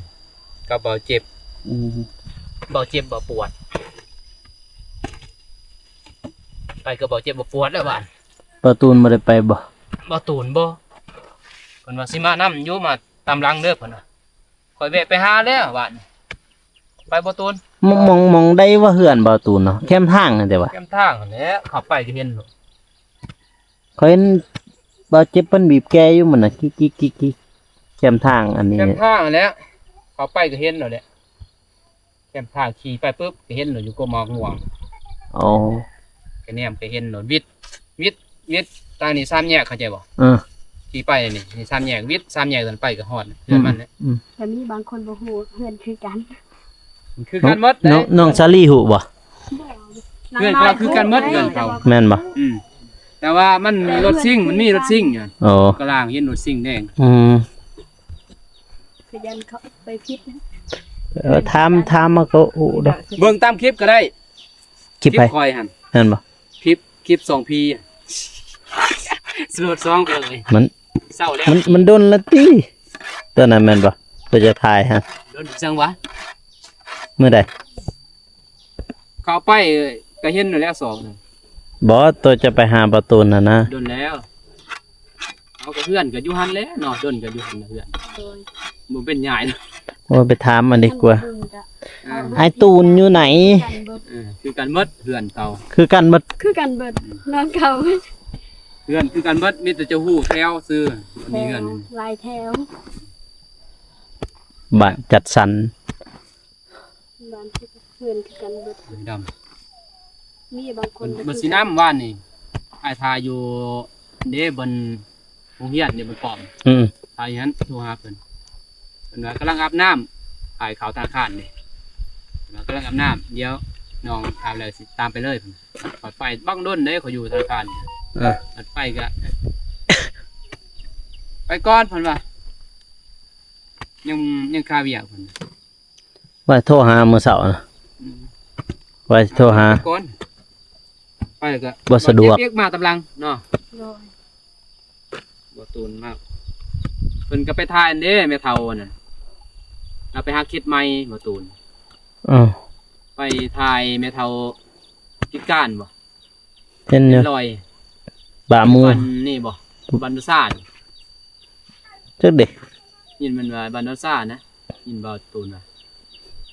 ກັບເບົາເຈັບ. ອືມ ເບົາເຈັບເບົາປວດ ໄປກັບເບົາເຈັບເບົາປວດແລ້ວບາດ. ປະຕູນບໍ່ໄດ້ໄປບໍ່? ບໍ່ຕູນບໍ່? ເພິ່ນວ່າຊິມານຳຢູ່ ມາຕາມຫຼັງເດີເພິ່ນວ່າ. ຂ້ອຍແວະໄປຫາແລ້ວບາດນີ້ ໄປບໍ່ຕູນ. ມ- ໝ່ອງ ໝ່ອງໃດວ່າເຮືອນບໍ່ຕູນເນາະ? ແຄມທາງຫັ້ນແຕ່ວ່າ ແຄມທາງຫັ້ນແຫຼະ ເຂົ້າໄປກໍເຫັນໂລດ. ຂ້ອຍເຫັນບ່າວເຈັບເພິ່ນບີບແກຢູ່ມື້ນັ້ນນະ ກິກໆໆໆ ແຄມທາງອັນນີ້ ແຄມທາງຫັ້ນແຫຼະ ເຂົ້າໄປກໍເຫັນໂລດແຫຼະ. ແຄມທາງຂີ່ໄປປຶບ ກໍເຫັນໂລດ ຢູ່ກົກໝາກມ່ວງ. ອໍ ກໍແນມກໍເຫັນໂລດ ວິດ ວິດ ວິດ ທາງນີ້ສາມແຍກ ເຂົ້າໃຈບໍ່? ເອີ ຂີ່ໄປນີ້ ນີ້ສາມແຍກ ວິດສາມແຍກນັ້ນໄປກໍຮອດເຮືອນມັນແຫຼະ. ອືມ ແຕ່ມີບາງຄົນບໍ່ຮູ້ເຮືອນຄືກັນ. ມັນຄືກັນໝົດເດ້. ນ້ອງ ນ້ອງສາລີຮູ້ບໍ່? ບໍ່ ເຮືອນເຂົາຄືກັນໝົດ ເຮືອນເຂົາ. ແມ່ນບໍ່? ອືມ ແຕ່ວ່າມັນມີລົດຊິງ ມັນມີລົດຊິງຢູ່. ອໍ ກະລາງເຫັນລົດຊິງແດງ. ອືມ ຄືຍັນເຂົາໄປຜິດ. ເອີ ຖາມ ຖາມມາກໍຮູ້ດອກ. ເບິ່ງຕາມຄລິບກໍໄດ້. ຄລິບໃຜ? ຄລິບຂ້ອຍຫັ້ນ. ແມ່ນບໍ່? ຄລິບ ຄລິບສອງພີ ສະໂລດສອງໄປເລີຍ. ມັນ ເຊົາແລ້ວ ມັນ ມັນດົນລະຕິ ຕອນນັ້ນແມ່ນບໍ່? ຕົວຈະຖ່າຍຫັ້ນ ດົນຈັ່ງຫວະ? ມື້ໃດ? ເຂົ້າໄປກໍເຫັນແລ້ວສອງ. ບໍ່ ຕົວຈະໄປຫາປະຕູນຫັ້ນນະ. ດົນແລ້ວ. ເອົາ ກໍເຮືອນກໍຢູ່ຫັ້ນແຫຼະເນາະ ດົນກໍຢູ່ຫັ້ນນະເຮືອນ. ໂດຍ ບໍ່ເປັນຫຍັງ. ໂອ້ຍ ໄປຖາມມັນດີກວ່າ. ອ່າ ອ້າຍຕູນຢູ່ໃນ? ເອີ ຄືກັນໝົດ ເຮືອນເກົ່າ ຄືກັນໝົດ ຄືກັນເບິດ. ນອນເກົ່າ ເຮືອນຄືກັນໝົດ ມີແຕ່ຈະຮູ້ແຖວຊື່ ມີເຮືອນ ຫຼາຍແຖວ ບ້ານຈັດສັນ. ບ້ານເຮືອນຄືກັນເບິດ ດຳ. ມີບາງຄົນ ເພິ່ນຊິນຳວານນີ້ ອ້າຍຖ້າຢູ່ເດ້ ບ່ອນໂຮງຮຽນເດ້ ບ່ອນປ້ອມ. ອືມ ຖ້າຢູ່ຫັ້ນ ໂທຫາເພິ່ນ ເພິ່ນວ່າກຳລັງອາບນ້ຳ ອ້າຍເຂົ້າທະນາຄານເດ້ ເພິ່ນວ່າກຳລັງອາບນ້ຳ ດຽວນ້ອງອາບແລ້ວຊິຕາມໄປເລີຍ. ຂ້ອຍໄປບັກດົນເດ້ ຂ້ອຍຢູ່ທະນາຄານ. ເອີ ໄປກໍ ໄປກ່ອນ ເພິ່ນວ່າ ຍັງ ຍັງຄາວຽກ ເພິ່ນ ວ່າໂທຫາມື້ເຊົ້ານະ. ອືມ ວ່າໂທຫາກ່ອນ ໄປກໍບໍ່ສະດວກ ເຮັດວຽກມາຕາມຫຼັງເນາະ. ໂດຍ ບໍ່ຕູນມາ ເພິ່ນກໍໄປຖ່າຍອັນເດ້ ແມ່ເຖົ້າອັນນັ້ນ ລາວໄປຫາເຂດໃໝ່ ບໍ່ຕູນ. ເອີ ໄປຖ່າຍແມ່ເຖົ້າພິການບໍ່? ເຫັນຢູ່ ເປັນລອຍ ບາໝູ ບ້ານນີ້ບໍ່? ບ້ານໂນນຊາ ຈັກເດ້ ຍິນມັນວ່າບ້ານໂນນຊານະ ຍິນບ່າວຕູນວ່າ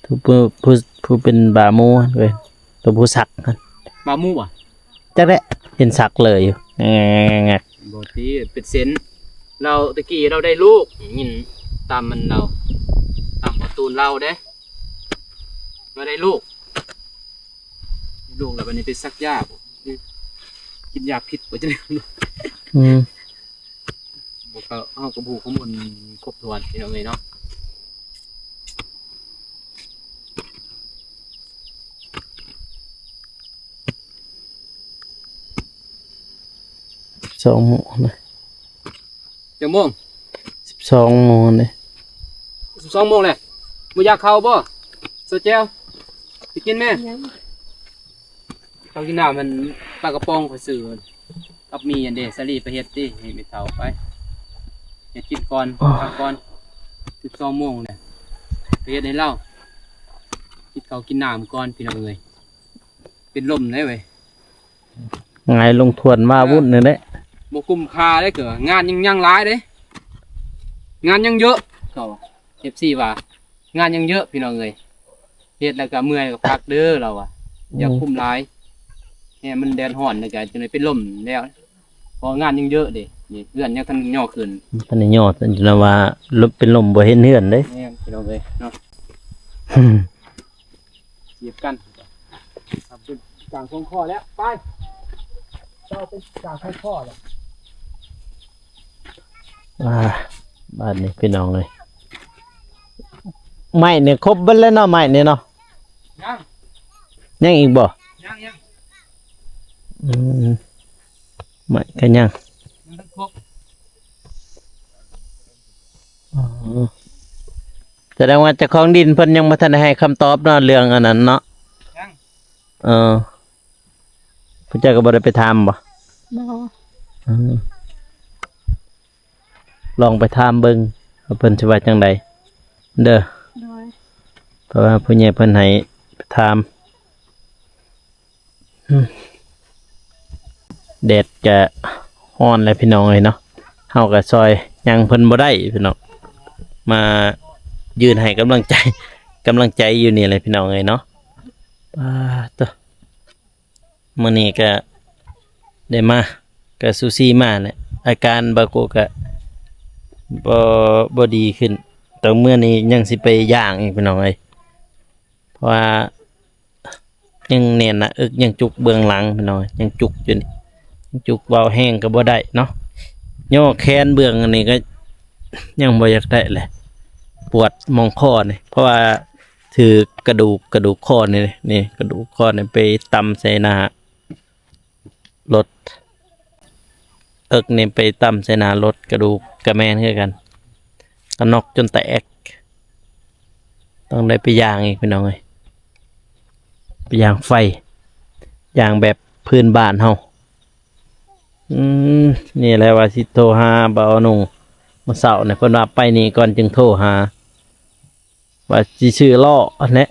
ຜູ້ ຜູ້ ຜູ້ເປັນບາໝູເວີຍ ໂຕຜູ້ສັກຫັ້ນ ບາໝູບໍ່? ຈັກແຫຼະ ເຫັນສັກເລີຍຢູ່ ແງະ ບໍ່ຕິ ເປັນເສັ້ນ ລາວຕະກີ້ລາວໄດ້ລູກ ຍິນຕາມມັນລາວ ຕາມບ່າວຕູນລາວເດ້ ລາວໄດ້ລູກ ລູກແລ້ວບັດນີ້ໄປສັກຢາບໍ່? ກິນຢາພິດບໍ່? ຈັ່ງໃດ ອືມ ບໍ່ ກໍເຮົາກໍບໍ່ຮູ້ຂໍ້ມູນຄົບຖ້ວນ ພີ່ນ້ອງເອີຍເນາະ. ສອງໂມງນະ ຈັກໂມງ? ສິບສອງໂມງເດ້ ສິບສອງໂມງແລ້ວ ບໍ່ຢາກເຂົ້າບໍ່? ເສື້ອແຈ່ວ ໄປກິນແມ່ ຍັງ ເຂົ້າກິນນ້ຳ ມັນປາກະປ໋ອງຂ້ອຍຊື້ ກັບໝີ່ອັນເດ ສາລີໄປເຮັດຕິ ໃຫ້ແມ່ເຖົ້າໄປ ເຮັດກິນກ່ອນ ອໍ ພັກກ່ອນ ສິບສອງໂມງແລ້ວ ໄປເຮັດໃຫ້ລາວ ກິນເຂົ້າກິນນ້ຳກ່ອນ ພີ່ນ້ອງເອີຍ ເປັນລົມເດ້ເວີຍ ຫງາຍລົງຖ້ວນມາວຸ້ນນີ້ແຫຼະ ບໍ່ກຸ້ມຄ່າເດ້ ເກີ ງານຍັງ ຍັງຫຼາຍເດ້ ງານຍັງເຍາະ ເຂົາວ່າ ເອັຟຊີວ່າ ງານຍັງເຍາະ ພີ່ນ້ອງເອີຍ ເຮັດແລ້ວກໍເມື່ອຍກໍພັກເດີ ລາວວ່າ ອືມ ຢ່າກຸ້ມຫຼາຍ ແຮງມັນແດດຮ້ອນແລ້ວກໍຈັ່ງໄດ້ເປັນລົມແລ້ວ ເພາະງານຍັງເຍາະເດ້ ນີ້ເຮືອນຍັງທັນຍໍຂຶ້ນ ທັນໄດ້ຍໍ ຈົນວ່າເປັນລົມບໍ່ເຫັນເຮືອນເດ້ ແມ່ນ ພີ່ນ້ອງເອີຍເນາະ. ສຽບກັນ ເປັນກາງຂອງຄໍແລ້ວ ໄປ ເຈົ້າເປັນກາງຂອງຄໍແລ້ວ ອ່າ ບາດນີ້ພີ່ນ້ອງເອີຍ ໄມ້ນີ້ຄົບເບິດແລ້ວເນາະ ໄມ້ນີ້ເນາະ ຍັງ ຍັງອີກບໍ່? ຍັງໆ ອືມ ໄມ້ກໍຍັງ ຍັງບໍ່ທັນຄົບ ອໍ ສະແດງວ່າເຈົ້າຂອງດິນເພິ່ນຍັງບໍ່ທັນໄດ້ໃຫ້ຄຳຕອບເນາະ ເລື່ອງອັນນັ້ນເນາະ ຍັງ ເອີ ພວກເຈົ້າກໍບໍ່ໄດ້ໄປຖາມບໍ່? ບໍ່ ເອີ ລອງໄປຖາມເບິ່ງວ່າເພິ່ນຊິວ່າຈັ່ງໃດເດີ ໂດຍ ເພາະວ່າຜູ້ໃຫຍ່ເພິ່ນໃຫ້ໄປຖາມ ອືມ ແດດກະ ຮ້ອນແຫຼະພີ່ນ້ອງເອີຍເນາະ ເຮົາກໍຊ່ອຍຫຍັງເພິ່ນບໍ່ໄດ້ພີ່ນ້ອງ ມາຢືນໃຫ້ກຳລັງໃຈ ກຳລັງໃຈຢູ່ນີ້ແຫຼະພີ່ນ້ອງເອີຍເນາະ. ປາດໂທ້ ມື້ນີ້ກໍໄດ້ມາ ກໍຊູຊີມາແຫຼະ ອາການບ່າວໂກະກໍບໍ່ ບໍ່ດີຂຶ້ນ ແຕ່ມື້ນີ້ຍັງຊິໄປຍ່າງອີກພີ່ນ້ອງເອີຍ ເພາະວ່າຍັງແໜ້ນໜ້າເອິກ ຍັງຈຸກເບື້ອງຫຼັງພີ່ນ້ອງ ຍັງຈຸກຢູ່ນີ້ ຍັງຈຸກ ເວົ້າແຮງກໍບໍ່ໄດ້ເນາະ ຍໍແຂນເບື້ອງອັນນີ້ກໍຍັງບໍ່ຢາກໄດ້ແຫຼະ ປວດໝ່ອງຄໍນີ້ ເພາະວ່າຖືກກະດູກ ກະດູກຄໍນີ້ ນີ້ກະດູກຄໍນີ້ໄປຕຳໃສ່ໜ້າ ລົດ ເອິກນີ້ໄປຕຳໃສ່ໜ້າລົດ ກະດູກກະແມ່ນຄືກັນ ກະນັອກຈົນແຕກ ຕ້ອງໄດ້ໄປຍ່າງອີກພີ່ນ້ອງເອີຍ ໄປຍ່າງໄຟ ຍ່າງແບບພື້ນບ້ານເຮົາ. ອືມ ນີ້ແຫຼະວ່າຊິໂທຫາບ່າວໜຸ່ງ ມື້ເຊົ້ານີ້ເພິ່ນວ່າໄປນີ້ກ່ອນຈຶ່ງໂທຫາ ວ່າຊິຊື້ລໍ້ຫັ້ນແຫຼະ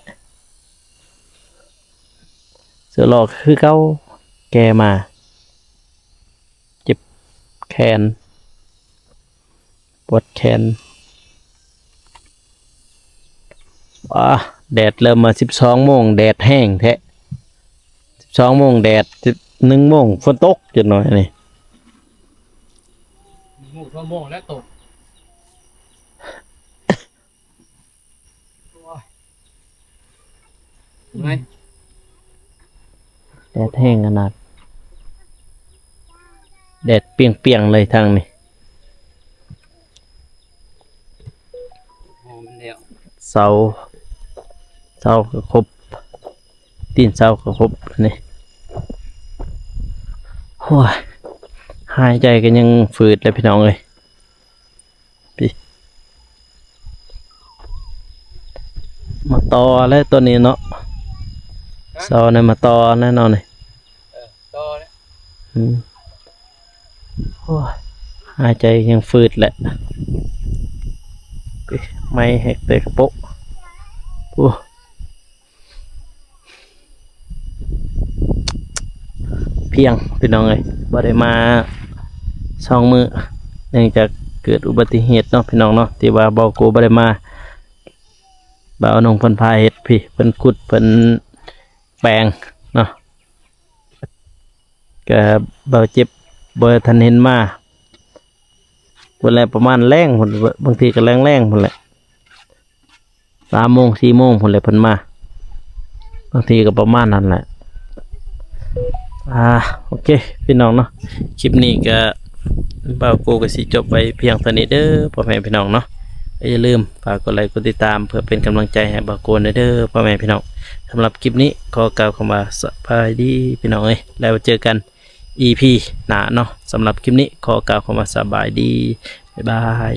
ຊື້ລໍ້ຄືເກົ່າ ແກ່ມາ ເຈັບແຂນ ປວດແຂນ ວ້າ ແດດເລີ່ມມາສິບສອງໂມງ ແດດແຮງແທ້ ສິບສອງໂມງແດດ ໜຶ່ງໂມງຝົນຕົກຈັກໜ້ອຍນີ້ ໂມງ ສອງໂມງແລ້ວຕົກ. ໂອ້ຍ ເມື່ອຍ ແດດແຮງຂະໜາດ ແດດປ່ຽງໆເລີຍທາງນີ້ ເສົາ ເສົາກໍຄົບ ຕີນເສົາກໍຄົບນີ້ ໂອ້ຍ ຫາຍໃຈກໍຍັງຝືດເລີຍພີ່ນ້ອງເອີຍ. ມາຕໍ່ແລ້ວຕົວນີ້ເນາະ ເສົານີ້ມາຕໍ່ແນ່ນອນນີ້ ເອີ ຕໍ່ແລ້ວ ອືມ ໂອ້ຍ ຫາຍໃຈຍັງຝືດແຫຼະ ໄໝ້ແຮກແຕ່ກະໂປະ ໂອ້ ພຽງພີ່ນ້ອງເອີຍ ບໍ່ໄດ້ມາສອງມື້ ເນື່ອງຈາກເກີດອຸບັດຕິເຫດເນາະພີ່ນ້ອງເນາະ ທີ່ວ່າບ່າວໂກບໍ່ໄດ້ມາ ບ່າວໜຸ່ງເພິ່ນພາເຮັດພີ້ ເພິ່ນຂຸດ ເພິ່ນແປງເນາະ ກະບ່າວເຈັບບໍ່ທັນເຫັນມາ ພຸ້ນແຫຼະ ປະມານແລງພຸ້ນ ບາງທີກໍແລງໆພຸ້ນແຫຼະ ສາມໂມງ ສີ່ໂມງພຸ້ນແຫຼະເພິ່ນມາ ບາງທີກໍປະມານນັ້ນແຫຼະ ອ່າ ໂອເຄ ພີ່ນ້ອງເນາະ ຄລິບນີ້ກໍບ່າວໂກກໍຊິຈົບໄວ້ພຽງເທົ່ານີ້ເດີ ພໍ່ແມ່ພີ່ນ້ອງເນາະ ກໍຢ່າລືມຝາກກົດໄລກົດຕິດຕາມ ເພື່ອເປັນກຳລັງໃຈໃຫ້ບ່າວໂກແດ່ເດີ ພໍ່ແມ່ພີ່ນ້ອງ ສຳລັບຄລິບນີ້ຂໍກ່າວຄຳວ່າສະບາຍດີພີ່ນ້ອງເອີຍ ແລ້ວເຈີກັນ ອີພີ ໜ້າເນາະ ສຳລັບຄລິບນີ້ຂໍກ່າວຄຳວ່າສະບາຍດີ ບາຍບາຍ.